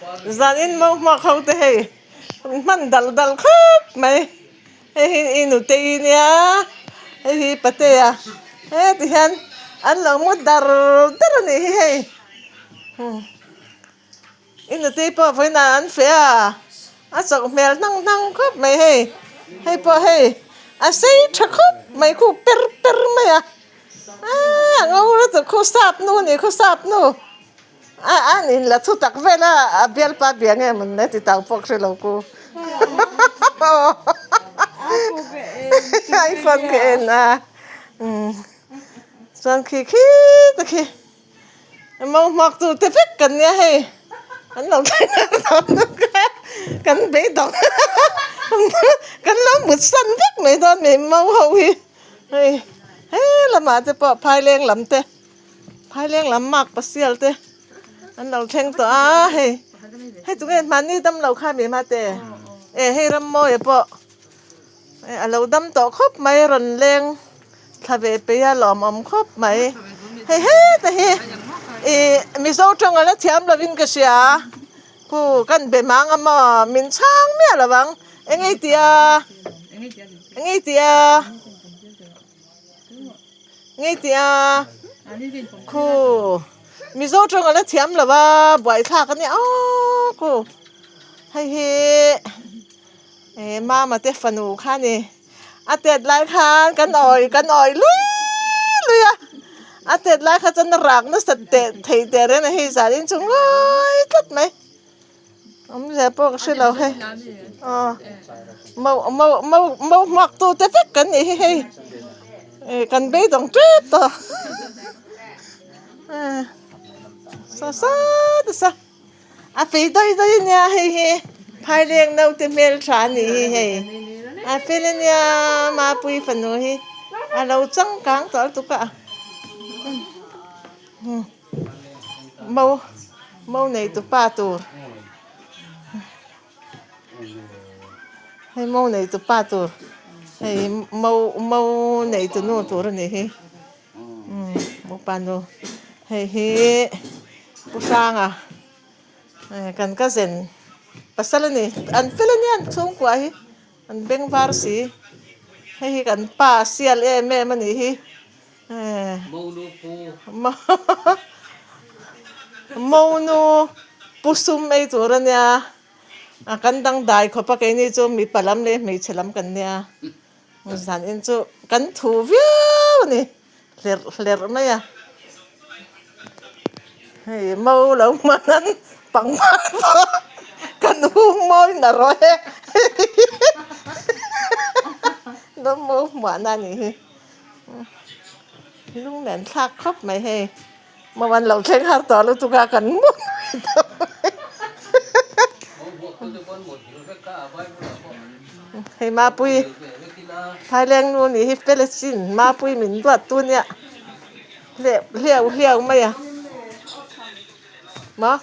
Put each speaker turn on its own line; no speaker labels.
Zanin mo hmuak ho te hei hman dal dal khawp mai. Hei hi i nutei nia hei hi patea heti hian an lo mu dar dar a nih hi hei i nutei pawh vawiinah an feh a a chauh hmel hnang hnang khawp mai hei hei pawh hei a sei tha khawp mai khu per per mai a aaa a ngo lutuk khu sap nu a nih khu sap nu. A an in la thu tak vel a, a bialpa bia nge mawn le ti tau pawh ka hre lo ku. iPhone ka en a chuan khi khi te khi mau hmuak tu te vek kan nia hei an lo thleng a kan beidawng kan lo mut san vek mai dawn mai mau ho hi hei he lamah te pawh phaileng lam te. Phaileng lam mak pasial te an lo thleng tawh a hei hei tunge mahni dam lo kha mi mate e hei Rammawia pawh a lo dam tawh khawp mai rawn leng thla ve peih a lawmawm khawp mai hei heta hi ih Mizo tawng a la thiam lovin ka hria khu kan be mang a maw min chhang miah lo ang eng ei tia eng ei tia. Ngei tia khu Mizo tawng a la thiam lo a buaithlak a nia aw khu hei hi eh mama te fanu kha a ni a tet lai khan kan awi kan awi lui lui a a tet lai kha chuan a rak nasa teh thei teh reng a hei zan in chu ngawi tlat mai. Awmzia pawh ka hre lo hei aw mau mau mau mau hmuak tu te vek kan nih hi hei eh kan beidawng tep tawh eh sa sa ta sa a fei dawi dawi a nia hei hi phaileng naute hmeltha a nih hi hei a fel a nia mapui fanu hi a lo changkang tawh lutuk a Mo mo nei tu pa tur hei mo nei tu pa tur hei mo mo nei tu nu tur a nih hi umm mo pa nu hei hi pu hranga kan cousin pasal a ni an fel a nia an chhungkua hi. An beng var si. Hei hi kan pa sial em em a nih hi.
Monu pu.
Monu pu sum ei tur a nia. A kan dangdai khawp a keini chu mipa lam leh hmeichhe lam kan nia. Zan in chu kan thu viau a ni. Hlerh hlerh mai a. Hei mo lo hman an pangpar pawh kan hung mawi na rawh e lo mo hmuahna a nih hi lunglen thlak khawp mai hei mo an lo thleng har tawh lutuk a kan mu mai tawh mai hei mapui Thailand nu nih hi Palestine mapui min duat tu nia. Hleuh hliau hliau mai a maw.